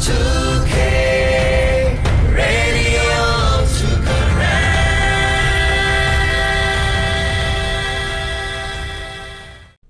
two K Radio two Karen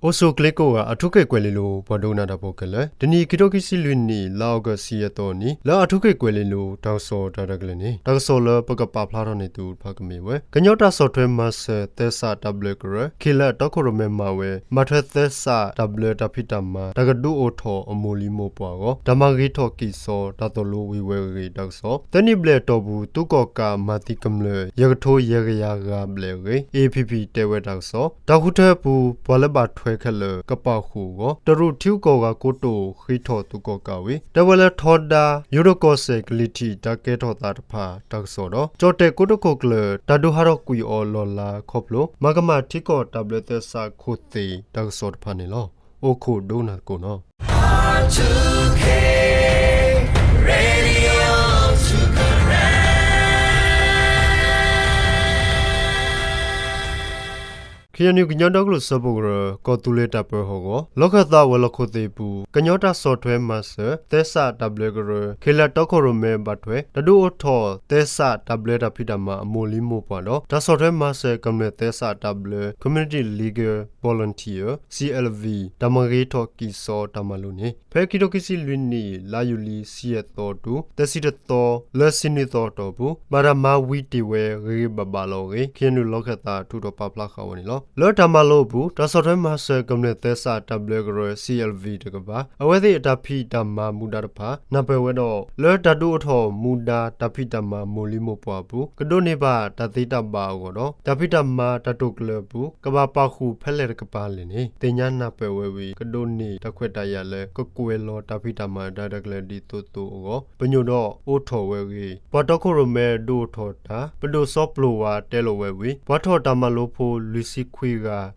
အိၣ်ဆူၣ်ချ့ကိးဂၤ အၣ်ထူခ့ၣ်ကွဲၤလ့လိၤ ပှၤဒိကနၣ်တၢ်ဖိခဲလၢာ်, တနံၤအံၤ ခံထိခံဆံလွံၢ်နံၣ် လါအီကူး ဆံယဲၢ်သီအနံၤ လၢအၣ်ထူခ့ၣ်ကွဲၤလ့လိၤ တၢ်ကစီၣ်တၢ်ရဲၣ်တၢ်ကျဲၤန့ၣ် တၢ်ကစီၣ်လၢပကပာ်ဖျါထီၣ်န့ၢ်သုတဖၣ်ကမ့ၢ်ဝဲ ကညီတၢ်ဆီၣ်ထွဲမၤစၢၤ သဲစးတၢ်ဘျၢကရၢ ခ့လၢတီခိၣ်ရိၣ်မဲမၤဝဲ ဘၣ်ထွဲသဲစးတၢ်ဘျၢတၢ်ဖံးတၢ်မၤ တၢ်ကဒုးအိၣ်ထီၣ်အမိၢ်လံၤမိၢ်ပှၢ်အဂီၢ် တၢ်မၤဂ့ၤထီၣ်ကံၢ်စီတၢ်သိၣ်လိဝံၤဝဲအဂ့ၢ်တၢ်ကစီၣ်, သၢနံၣ်ဘျဲၣ်အတီၢ်ပူၤ သုးကီၣ်ကးမၤသံကမျၢၢ် ယဲၢ်ကထိယဲၢ်ကယၤဂၤဘျဲၣ်အဂ့ၢ် A P P တဲဝဲတၢ်ကစီၣ်, တၢ်ဃုထၢပူၤ ပှၤလၢဘၣ်ထွဲခဲလၢာ် ကပာ်ဃုာ်အဂီၢ် တရူးထံဂုၤကီၢ်ဂၤကိတိာ် ဃ့ထီၣ်သုးကီၣ်ကးဝံၤ တဲဝဲလၢထီဒါ ယိၤဒိၣ်ကီၢ်စဲၣ်ကလံၤထံး တၢ်ကဲထီၣ်သးတဖၣ်တၢ်ကစီၣ်ဒီး ကၠီၣ်တဲၣ်ကိတိခိၣ်ကျၢၢ် တၢ်ဒုးဟးထီၣ်ကွံာ်အီၤလီၢ်လၤခီဖျိ မၤကမၣ်ထံကီၢ်တၢ်ဘျၢသဲစးခိၣ်သ့ၣ်တၢ်ကစီၣ်တဖၣ်န့ၣ်လီၤ. အိၣ်ခိးဒိကနၣ်သကိးနီၤ K N U ကညီဒီကလုာ်စၢဖှိၣ်ကရၢ ကီၢ်သူလ့ၤတၢ်ပၢဟီၣ်ကဝီၤ လီၢ်ခၢၣ်သးဝဲၤလီၢ်ခိၣ်သ့ၣ်အပူၤ ကညီတၢ်ဆီၣ်ထွဲမၤစၢၤ သဲစးတၢ်ဘျၢကရၢ ခ့လၢတီခိၣ်ရိၣ်မဲဘၣ်ထွဲ တၢ်ဒုးအိၣ်ထီၣ် သဲစးတၢ်ဘျၢတၢ်ဖံးတၢ်မၤအမိၢ်လံၤမိၢ်ပှၢ်ဒီး တၢ်ဆီၣ်ထွဲမၤစၢၤကမျၢၢ်သဲစးတၢ်ဘျၢ Community Legal Volunteer C L V တၢ်မၤဂ့ၤထီၣ်ကံၢ်စီတၢ်မၤလိန့ၣ် ဖဲခံထိခံဆံလွံၢ်နံၣ် လါယူၤလံ ဆံယဲၢ်သီတုၤ သၢဆံတသီ လၢဆံနွံသီအတီၢ်ပူၤ ဘၣ်တၢ်မၤဝံၤတ့ၢ်ဝဲဂ့ၤဂ့ၤဘၣ်ဘၣ်လီၤအဂ့ၢ် K N U လီၢ်ခၢၣ်သးထုးထီၣ်ပာ်ဖျါဃာ်ဝဲန့ၣ်လီၤ. လၢတၢ်မၤလိအပူၤ တၢ်ဆီၣ်ထွဲမၤစၢၤကမျၢၢ်သဲစးတၢ်ဘျၢကရၢ C L V တကပၤ အဝဲသ့ၣ်အတၢ်ဖံးတၢ်မၤမူဒါတဖၣ် နၢ်ပၢၢ်ဝဲဒီး လၢတၢ်ဒုးအိၣ်ထီၣ်မူဒါတၢ်ဖံးတၢ်မၤမိၢ်လံၤမိၢ်ပှၢ်အပူၤ ကဒိးန့ၢ်ဘၣ်တၢ်သ့တၢ်ဘၣ်အဂီၢ်ဒီး တၢ်ဖံးတၢ်မၤတၢ်တိာ်ကျဲၤအပူၤ ကဘၣ်ပာ်ဃုာ်ဖဲလဲၣ်တကပၤလဲၣ်န့ၣ် သ့ၣ်ညါနၢ်ပၢၢ်ဝဲဝံၤ ကဒိးန့ၢ်တၢ်ခွဲးတၢ်ယာ်လၢ ကကွဲးလီၤတၢ်ဖံးတၢ်မၤတၢ်ရဲၣ်တၢ်ကျဲၤဒ်သိးသိးအဂီၢ် ပညိၣ်ဒီးအိးထီၣ်ဝဲအဂ့ၢ် ပှၤတီခိၣ်ရိၣ်မဲဒုးအိၣ်ထီၣ်တၢ် ပဒိၣ်စီၤပျိၢ်ဝါတဲလိာ်ဝဲဝံၤ ပှၤထီၣ်တၢ်မၤလိဖိလွံၢ်ဆံခွံ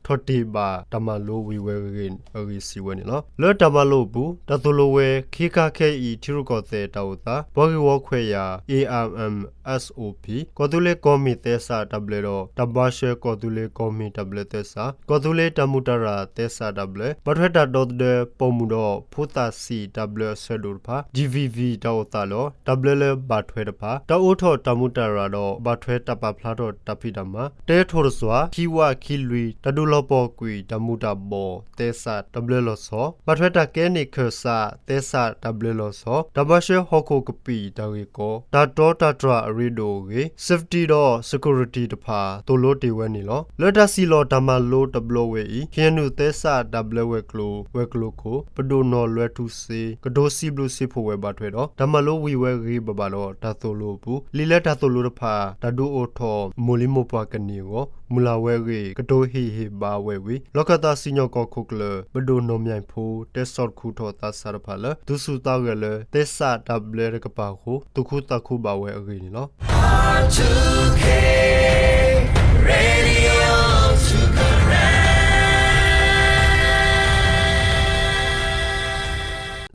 ဂၤ ထီၣ်တ့ၢ်ဘၣ်တၢ်မၤလိဝံၤဝဲအဂ့ၢ် အဂ့ၢ်စံးဝဲန့ၣ်လီၤ. လၢတၢ်မၤလိအပူၤ တၢ်သိၣ်လိဝဲ ခံခါခဲအံၤ ထံရူၢ်ကီၢ်သဲးတၢ်အိၣ်သး ပှၤဂ့ၢ်ဝီခွဲးယာ် A R M S O P ကီၢ်သူလ့ၤကီၢ်မံၣ်သဲစးတၢ်ဘျၢဒီး တၢ်ဘှါရှဲကီၢ်သူလ့ၤကီၢ်မံၣ်တၢ်ဘျၢသဲစး ကီၢ်သူလ့ၤတၢ်မူးတၢ်ရၢ်သဲစးတၢ်ဘျၢ ဘၣ်ထွဲတၢ်ဒီသဒၢပိာ်မုၣ်ဒီးဖိသၣ်ဆံးတၢ်ဘျၢအဆၢဒိၣ်တဖၣ် G V V တၢ်အိၣ်သးဒီး တၢ်ဘျၢလၢဘၣ်ထွဲတဖၣ် တၢ်အိးထီၣ်တၢ်မူးတၢ်ရၢ်ဒီး ဘၣ်ထွဲတၢ်ပာ်ဖျါထီၣ်တၢ်ဖံးတၢ်မၤ တဲထိၣ်တစွၣ် ခံဝးခံလွံၢ် တၢ်ဒုးလီၤပှီၢ်ကွံာ်တၢ်မူးတၢ်ဘှီး သဲစးတၢ်ဘျၢလီၤဆီ ဘၣ်ထွဲတၢ်ကဲန့ၢ်ခၢၣ်စး သဲစးတၢ်ဘျၢလီၤဆီ တၢ်ဘှါရှဲဟီၣ်ခိၣ်ကပံာ်တၢ်ဂ့ၢ်ကီ တၢ်တီတၢ်တြၢ်အရ့ဒိၣ်အဂ့ၢ် safety ဒီး security တဖၣ် သိၣ်လိတ့ၢ်ဝဲန့ၣ်လီၤ. လၢတၢ်စံၣ်လီၤတၢ်မၤလိတဘျီဝဲအံၤ ခ့ၣ်အဲၣ်ယူၣ် သဲစးတၢ်ဘျၢဝဲၤကျိၤ ဝဲၤကျိၤခိၣ် ပဒိၣ်နီၢ်လွဲထူစ့ ကတိၤစံးဘျုးစံးဖှိၣ်ဝဲဘၣ်ထွဲဒီး တၢ်မၤလိဝံၤဝဲဂ့ၤဘၣ်ဘၣ်ဒီး တၢ်သိၣ်လိအပူၤ လံာ်လၢတၢ်သိၣ်လိတဖၣ် တၢ်ဒုးအိၣ်ထီၣ်မိၢ်လံၤမိၢ်ပှၢ်ကန့ၢ်အဂီၢ် မုၢ်လၢ်ဝဲအဂ့ၢ် ကတိၤဟ့ၣ်ဟ့ၣ်ဘါဝဲဝံၤ လီၢ်ခၢၣ်သးစံၣ်ညီၣ်ကွီၢ်ခိၣ်ကျၢၢ် ပဒိၣ်နီၢ်မၠဲၣ်ဖိ တဲဆီၣ်တခူထီၣ်သးစၢ်တဖၣ်လၢ သူၣ်ဆူၣ်သးဂဲၤလၢ သဲစးတၢ်ဘျၢတကပၤအဃိ သူၣ်ခုသးခုဘၣ်ဝဲအဂ့ၢ်န့ၣ်လီၤ. Radio two Karen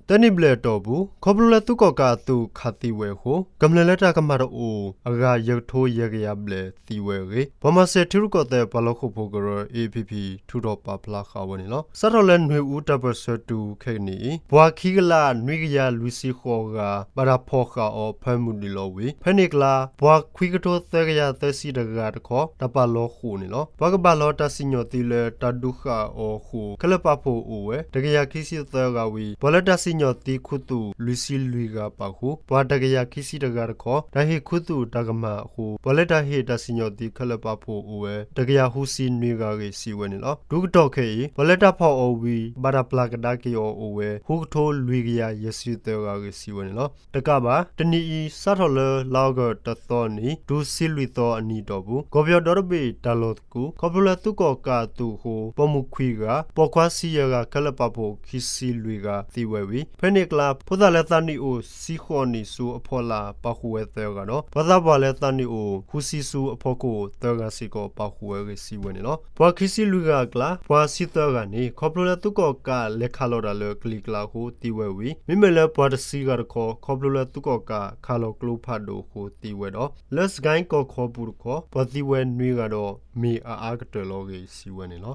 သၢနံၣ်ဘျဲၣ်အတီၢ်ပူၤ ခီဖျိလၢသုးကီၣ်ကးအသုးခးသံဝဲအဃိ ကမျၢၢ်လၢတၢ်ကမၣ်တအိၣ်အဂၤ ယဲၢ်ကထိယဲၢ်ကယၤဘျဲၣ်သံဝဲအဂ့ၢ် ပှၤမၤစၢၤထံရူၢ်ကီၢ်သဲးပှၤလီၢ်ဃိာ်ဖိကရၢ A P P ထုးထီၣ်ပာ်ဖျါဃာ်ဝဲန့ၣ်လီၤ. စးထီၣ်လၢနွံဦးတၢ်ပၢၢ်ဆၢတုၤခဲကနံၣ်အံၤ ပှၤခံကလးနွံကယၤလွံၢ်ဆံဃိးဂၤ ဘၣ်တၢ်ဖီၣ်ဃာ်အီၤဖၢမုၢ်ဒံးလီၤဝံၤ ဖဲန့ၣ်အကျါ ပှၤခွံကထိသၢကယၤသၢဆံတဂၤတခီ တၢ်ပာ်လီၤဃိာ်န့ၣ်လီၤ. ပှၤကဘၣ်လီၤတၢ်စံၣ်ညီၣ်သံလၢတၢ်ဒုးဃာ်အီၤအဃိ ခဲလၢာ်ပာ်ဖှိၣ်အိၣ်ဝဲ တကယၤခံဆံသၢဂၤဝံၤ ပှၤလၢတၢ်စံၣ်ညီၣ်သံခူသူၣ် လွံၢ်ဆံလွံၢ်ဂၤပာ်ဃုာ် ပှၤတကယၤခံဆံတဂၤတခီ တၢ်ဟ့ၣ်ခူသူၣ်တၢ်ကမၣ်အဃိ ပှၤလၢတၢ်ဟ့ၣ်တၢ်စံၣ်ညီၣ်သံခဲလၢာ်ပာ်ဖှိၣ်အိၣ်ဝဲ တကယၤဃုဆံနွံဂၤအဂ့ၢ် စံးဝဲန့ၣ်လီၤ. တုၤကတီၢ်ခဲအံၤ ပှၤလၢတၢ်ဖီၣ်အီၤဝံၤ ဘၣ်တၢ်ပျၢ်ကဒါက့ၤအီၤအိၣ်ဝဲ ဃုကထိလွံၢ်ကယၤယဲၢ်ဆံသၢဂၤအဂ့ၢ် စံးဝဲန့ၣ်လီၤ. တကးဘၣ် တနံၣ်အံၤ စးထီၣ်လၢလါအီကူးတသီအနံၤ တုၤဆံလွံၢ်သီအနံၤအတီၢ်ပူၤ ကီၢ်ပယီၤဒီတဘ့ၣ်တၢ်လီၢ်သကူ ခီဖျိလၢသုးကီၣ်ကးအသုးအဃိ ပိာ်မုၣ်ခွံဂၤ ပိာ်ခွါဆံယဲၢ်ဂၤ ခဲလၢာ်ပာ်ဖှိၣ်ခံဆံလွံၢ်ဂၤသံဝဲဝံၤ ဖဲန့ၣ်အကျါ ဖိသၣ်လၢသးနံၣ်အိၣ်ဆံဃိးနံၣ်ဆူအဖီလာ် ပာ်ဃုာ်ဝဲသၢဂၤဒီး ပှၤသးပှၢ်လၢသးနံၣ်အိၣ်ဃုဆံဆူအဖီခိၣ်သၢဂၤစ့ၢ်ကီး ပာ်ဃုာ်ဝဲအဂ့ၢ် စံးဝဲန့ၣ်လီၤ. ပှၤခံဆံလွံၢ်ဂၤအကျါ ပှၤဆံသၢဂၤန့ၣ် ခီဖျိလၢသုးကီၣ်ကးလဲၤခးလီၤတၢ်လၢကလံၤကျါအဃိသံဝဲဝံၤ မ့မ့ၢ်လၢပှၤတဆံဂၤတခီ ခီဖျိလၢသုးကီၣ်ကးခးလီၤကျိဖးဒိၣ်အဃိသံဝဲဒီး လၢစကဲၣ်ကီၢ်ခီပူၤတခီ ပှၤသံဝဲနွံဂၤဒီး မ့ၢ်အအါကတၢၢ်လီၤအဂ့ၢ် စံးဝဲန့ၣ်လီၤ.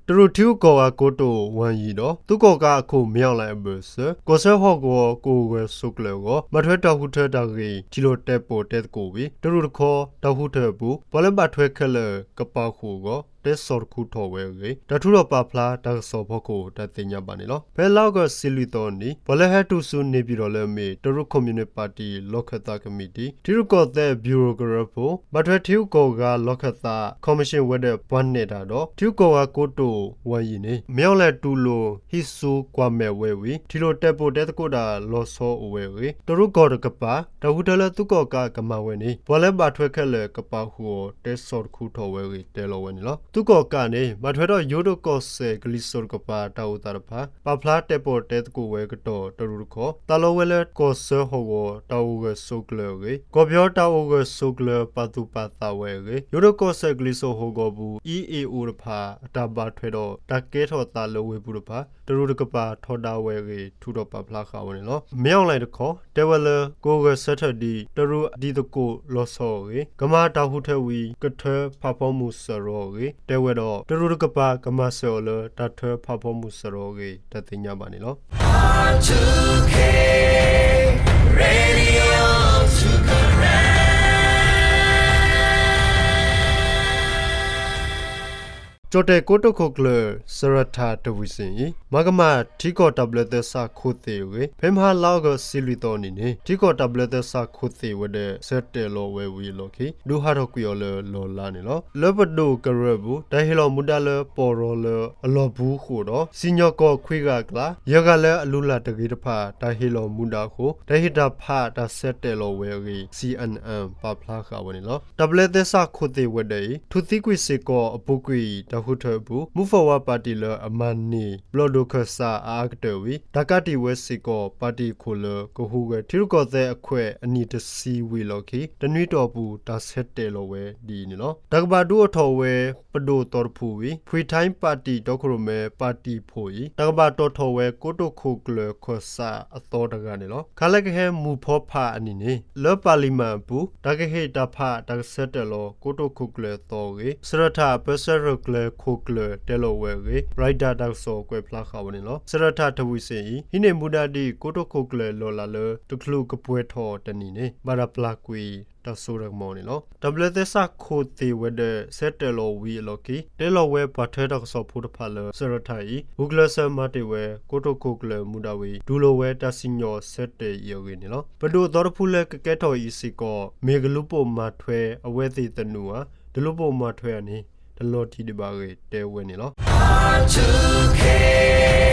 တရူးထံဂုၤကီၢ်ဂၤကိတိာ်ဝါယံၤဒီး သုးကီၣ်ကးအခိၣ် မင်းအောင်လှိုင် အဘၢၣ်စၢၤ ကီၢ်စၢဖီၣ်ကဝီၤကအိၣ်ဂၢၢ်ဆိးကျၢၤအဂီၢ် ဘၣ်ထွဲတၢ်ဃုထၢတၢ်ဂ့ၢ် ထံၣ်လိာ်တဲာ်ပိာ်တဲသကိးဝံၤ တရူးတခီ တၢ်ဃုထၢအပူၤ ပှၤလၢဘၣ်ထွဲခဲလၢာ်ကပာ်ဃုာ်အဂီၢ် တဲဆီၣ်တခူထီၣ်ဝဲအဂ့ၢ် တၢ်ထုးထီၣ်ပာ်ဖျါတၢ်ကစီၣ်ဖီခိၣ် တၢ်သ့ၣ်ညါဘၣ်န့ၣ်လီၤ. ဖဲလါအီကူး တဆံလွံၢ်သီအနံၤ ပှၤလၢဟဲတုၤဆူန့ၣ်ပၠံၣ်တီၣ်လၢအမ့ၢ် တရူးခီၣ်မၠူၣ်နံၣ်ပၣ်တံၣ် လီၢ်ခၢၣ်သးကမံးတံၣ် ထံရူးကီၢ်သဲး ဗျူရိကရၢဖိ ဘၣ်ထွဲထံဂုၤကီၢ်ဂၤလီၢ်ခၢၣ်သး ခီၣ်မံၣ်ၡ့ၣ်ဝဲၤဒၢးပှၤနဲၣ်တၢ်ဒီး ထံဂုၤကီၢ်ဂၤကိတိာ်ဝါယံၤန့ၣ် မင်းအောင်လှိုင် တူၢ်လိာ်ဟံးဆူကွၢ်မဲာ်ဝဲဝံၤ ထံၣ်လိာ်တဲာ်ပိာ်တဲသကိးတၢ်လီၤဆီအိၣ်ဝဲအဂ့ၢ် တရူးကီၢ်တကပၤ တၢ်ဃုထၢလၢသုးကီၣ်ကးကမၤဝဲန့ၣ် ပှၤလၢဘၣ်ထွဲခဲလၢာ်ကပာ်ဃုာ်အီၤ တဲဆီၣ်တခူထီၣ်ဝဲအဂ့ၢ် တဲလီၤဝဲန့ၣ်လီၤ. သုးကီၣ်ကးန့ၣ် ဘၣ်ထွဲဒီးယိၤဒိၣ်ကီၢ်စဲၣ်ကလံၤစိးတကပၤ တၢ်အိၣ်သးတဖၣ် ပာ်ဖျါတဲာ်ပိာ်တဲသကိးဝဲကတီၢ်တရူးတခီ သးလီဝဲလၢကီၢ်စၢဖီၣ်ကဝီၤ တၢ်အိၣ်ဂၢၢ်ဆိးကျၢၤအဂ့ၢ် ကီၢ်ပယီၤတၢ်အိၣ်ဂၢၢ်ဆိးကျၢၤပာ်သူၣ်ပာ်သးဝဲအဂ့ၢ် ယိၤဒိၣ်ကီၢ်စဲၣ်ကလံၤစိးဟီၣ်ကဝီၤပူၤ အံအ့ၣ်အိၣ်တဖၣ် အတၢ်ဘၣ်ထွဲဒီးတၢ်ကဲထီၣ်သးလၢဝ့ၢ်ပူၤတဖၣ် တရူးတကပၤထီဒါဝဲအဂ့ၢ် ထုးထီၣ်ပာ်ဖျါဃာ်ဝဲန့ၣ်လီၤ. မင်းအောင်လှိုင် တခီ တဲဝဲလၢ ကအိၣ်ဂၢၢ်ဆၢထၢၣ်ဒ် တရူးအဒံသကိးလီၤဆီအဂ့ၢ် ကမၤတၢ်ဃုထၢဝံၤ ကထၢဖးဖီမုၢ်စရီအဂ့ၢ် တဲဝဲဒီး တရူးတကပၤကမၤစၢၤအီၤလၢတၢ်ထၢဖးဖီမုၢ်စရီအဂ့ၢ် တၢ်သ့ၣ်ညါဘၣ်န့ၣ်လီၤ. ကၠီၣ်တဲၣ်ကိတိာ်ခိၣ်ကျၢၢ် စရထၣ်တဝံၣ်စ့ၣ်အံၤ မၤကမၣ်ထံကီၢ်တၢ်ဘျၢသဲစးခိၣ်သ့ၣ်အဂ့ၢ် ဖဲမဟါလါအီကူး တဆံလွံၢ်သီအနံၤန့ၣ် ထံကီၢ်တၢ်ဘျၢသဲစးခိၣ်သ့ၣ်ဝဲၤဒၢး ဆၢတဲာ်လီၤဝဲဝံၤအလီၢ်ခံ ဒုးဟးထီၣ်ကွံာ်အီၤလၢလီၢ်လါန့ၣ်လီၤ. လၢပဒိၣ်ကရၢၢ်ပူၤ တၢ်ဟ့ၣ်လီၤမူဒါလၢပီၢ်ရီလၢအလီၢ်ပူၤဃိာ်ဒီး စံၣ်ညီၣ်ကွီၢ်ခွံဂၤအကျါ ယဲၢ်ဂၤလၢအလူၤလၢ်တဂ့ၤတဖၣ် တၢ်ဟ့ၣ်လီၤမူဒါအဃိ တၢ်ဟ့ၣ်တၢ်ဖးတၢ်ဆၢတဲာ်လီၤဝဲအဂ့ၢ် C N N ပာ်ဖျါဃာ်ဝဲန့ၣ်လီၤ. တၢ်ဘျၢသဲစးခိၣ်သ့ၣ်ဝဲၤဒၢးအံၤ ထူၣ်သံကွံာ်စ့ၢ်ကီးအပူၤကွံာ်တၢ်ဃုထၢအပူၤ မူဖီၣ်ဝါပၣ်တံၣ်လၢအမၤန့ၢ် ဘျီၣ်ဒိၣ်ခၢၣ်စးအအါကတၢၢ်ဝံၤ တၢ်ကးတံာ်ဝဲစ့ၢ်ကီး ပၣ်တံၣ်အခိၣ်လၢကဟူးဂဲၤထံရူၢ်ကီၢ်သဲးအခွဲးအနံၣ်တဆံဝံၤအလီၢ်ခံ တနွံတီၢ်အပူၤ တၢ်ဆၢတဲာ်လီၤဝဲဒ်အံၤန့ၣ်လီၤ. တၢ်ကဘၣ်ဒုးအိၣ်ထီၣ်ဝဲပဒိၣ်သီတဖုဝံၤ ဖှံထါပၣ်တံၣ်တီခိၣ်ရိၣ်မဲပၣ်တံၣ်ဖိအံၤ တၢ်ကဘၣ်တီၣ်ထီၣ်ဝဲကိတိာ်ခိၣ်ကျၢၢ်ခၢၣ်စးအသီတဂၤန့ၣ်လီၤ. ခါလၢကဟဲမုၢ်ဖီဖးအနံၤန့ၣ် လၢပၣ်လံမၣ်အပူၤ တၢ်ကဟ့ၣ်တၢ်ဖးတၢ်ကဆၢတဲာ်လီၤကိတိာ်ခိၣ်ကျၢၢ်အသီအဂ့ၢ် စရထၣ်အပၢဆှၢရဲၣ်ကျဲၤခိၣ်ကျၢၢ်တဲလီၤဝဲအဂ့ၢ် Reuters တၢ်ကစီၣ်ကွဲးဖျါဃာ်ဝဲန့ၣ်လီၤ. စရထၣ်တဝံၣ်စ့ၣ်အံၤ ဟံးန့ၢ်မူဒါဒ်ကိတိာ်ခိၣ်ကျၢၢ်လီၢ်လၤလၢတချုးကပှဲၤထီၣ်တနံၤန့ၣ် ဘၣ်တၢ်ပျၢ်ကွံာ်တၢ်စိတၢ်ကမီၤန့ၣ်လီၤ. တၢ်ဘျၢသဲစးခိၣ်သ့ၣ်ဝဲၤဒၢး ဆၢတဲာ်လီၤဝံၤအလီၢ်ခံ တဲလီၤဝဲပှၤထၢတၢ်ကစီၣ်ဖိတဖၣ်လၢ စရထၣ်အံၤ ဂုာ်ကျဲးစၢးမၤတ့ၢ်ဝဲ ကိတိာ်ခိၣ်ကျၢၢ်မူဒါဝံၤ တူၢ်လိာ်ဝဲတၢ်စံၣ်ညီၣ်ဆၢတဲာ်အံၤအဂ့ၢ်န့ၣ်လီၤ. ပဒိၣ်သီတဖုလၢကကဲထီၣ်အံၤစ့ၢ်ကီး မ့ၢ်ကလူၤပိာ်မၤထွဲအဝဲသ့ၣ်သနူဧါ, တလူၤပိာ်မၤထွဲဧါန့ၣ် တလီၤတံၢ်ဒံးဘၣ်အဂ့ၢ် တဲဝဲန့ၣ်လီၤ.